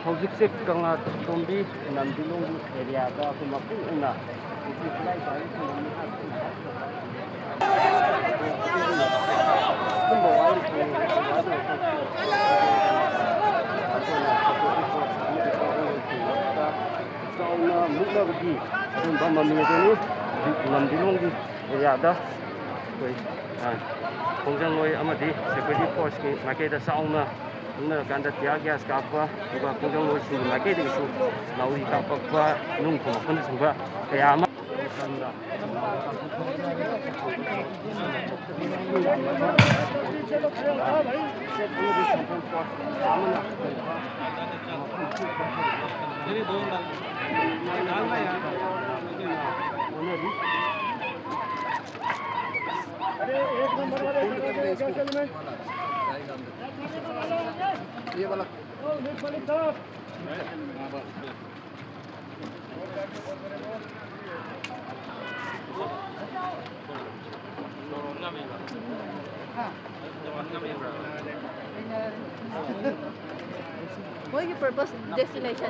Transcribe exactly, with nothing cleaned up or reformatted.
ꯍꯧꯖꯤꯛꯁꯦ ꯀꯪꯂꯥꯇꯣꯝꯕꯤ ꯅꯝꯗꯤꯂꯣꯡꯒꯤ ꯑꯦꯔꯤꯌꯥꯗ ꯑꯩꯈꯣꯏ ꯃꯄꯨꯡ ꯑꯣꯏꯅ ꯍꯧꯖꯤꯛ ꯈꯨꯠꯂꯥꯏ ꯆꯥꯔꯤ ꯊꯝꯕ ꯃꯤ ꯍꯥꯞꯇꯨꯅ ꯍꯥꯞꯇꯨꯅ ꯑꯗꯨꯒꯨꯝꯕ ꯋꯥꯔꯤ ꯆꯥꯎꯅ ꯃꯨꯛꯅꯕꯒꯤ ꯑꯗꯨꯒꯨꯝꯕ ꯃꯃꯤ ꯑꯗꯨꯅꯤ ꯍꯧꯖꯤꯛ ꯅꯝꯗꯤꯂꯣꯡꯒꯤ ꯑꯦꯔꯤꯌꯥꯗ ꯑꯩꯈꯣꯏ, ꯑ, ꯈꯣꯡꯖꯪꯂꯣꯏ ꯑꯃꯗꯤ ꯁꯦꯀ꯭ꯌꯨꯔꯤꯇꯤ ꯐꯣꯔꯁꯀꯤ ꯃꯥꯏꯀꯩꯗ ꯆꯥꯎꯅ ꯈꯪꯅꯔꯀꯥꯟꯗ ꯇꯤꯌꯥꯔ ꯒ꯭ꯌꯥꯁ ꯀꯥꯞꯄ, ꯑꯗꯨꯒ ꯈꯣꯡꯖꯪꯂꯣꯏꯁꯤꯡꯒꯤ ꯃꯥꯏꯀꯩꯗꯒꯤꯁꯨ ꯅꯥꯎꯔꯤ ꯀꯥꯞꯄꯛꯄ, ꯅꯨꯡ ꯊꯣꯝꯃꯛꯄꯅꯆꯤꯡꯕ ꯀꯌꯥ ꯑꯃ ꯃꯣꯏꯒꯤ ꯄꯔꯄꯁ ꯗꯦꯁꯇꯤꯅꯦꯁꯟ